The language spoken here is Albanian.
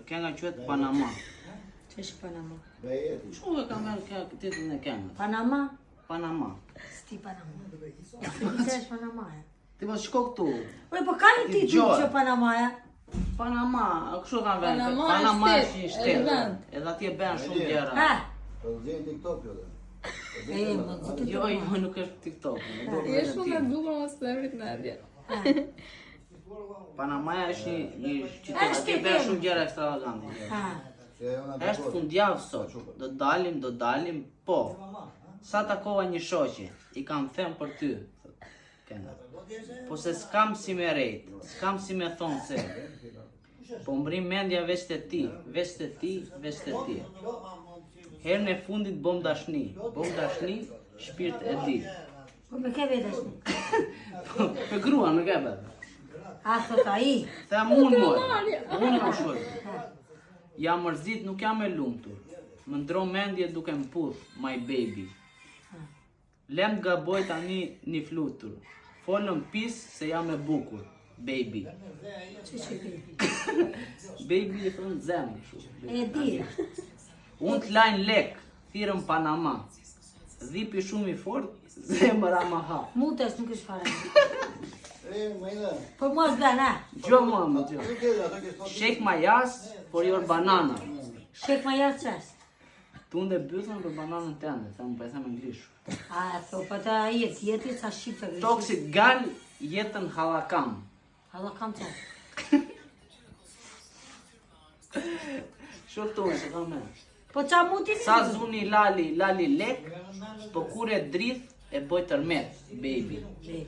Kënga quhet Panama. Ç'është Panama? Shumë e kam vënë këngë titullin e këngës. Panama? Panama. Sti Panama. Ç'është Panama? Ti mos shko këtu. Ore, po ka një titull që Panamaja? Panama, kështu kanë vënë. Panama Panama është është një shtet, shtet. është vend. Edhe atje bën shumë gjëra. Ha. Po zgjidh TikTok jo. E, më gjithë Jo, jo, nuk është TikTok. nuk do Je të shumë e ti. bukur mos të vrit mendje. Panamaja është një një qytet, Është atje shtet, bën e. shumë gjëra ekstravagante. Ha. Është fundjavë sot. Do dalim, do dalim, po. Sa takova një shoqe, i kam thënë për ty. thot Kënga. Po se s'kam si me rejt, s'kam si me thonë se. Po mbrim mendja veç te ti, veç te ti, veç te ti. Herën e fundit bom dashni, bom dashni, shpirt e di. Po me ke vetë është? Me gruan, me ke vetë. A, thot ai. Them unë moj, unë kam shoj. Jam mërzit, nuk jam e lumtur. Më ndro mendje duke më puth, my baby. Lem të gaboj tani një flutur. Folëm pis se jam e bukur, baby. Ç'është baby? Baby i thonë zemër kështu. E di. Unë të lajnë lek, thirëm Panama. Dhipi shumë i fort, zemra ma ha. Mutesh nuk është fare. E, më Po mos bën, ha. Gjo mua, më gjo. Shake my ass for your banana. Shake my ass ç'është? Tunde bythën për bananën tënde, them po e them anglisht. A, po po ta ai e tjetri sa shqip të Toxic gal jetën hallakam. Halla kam ç'është? Shu këtu se kam me. Po qa muti Sa zuni lali, lali lek, po kur e drith e boj tërmet, baby. Baby.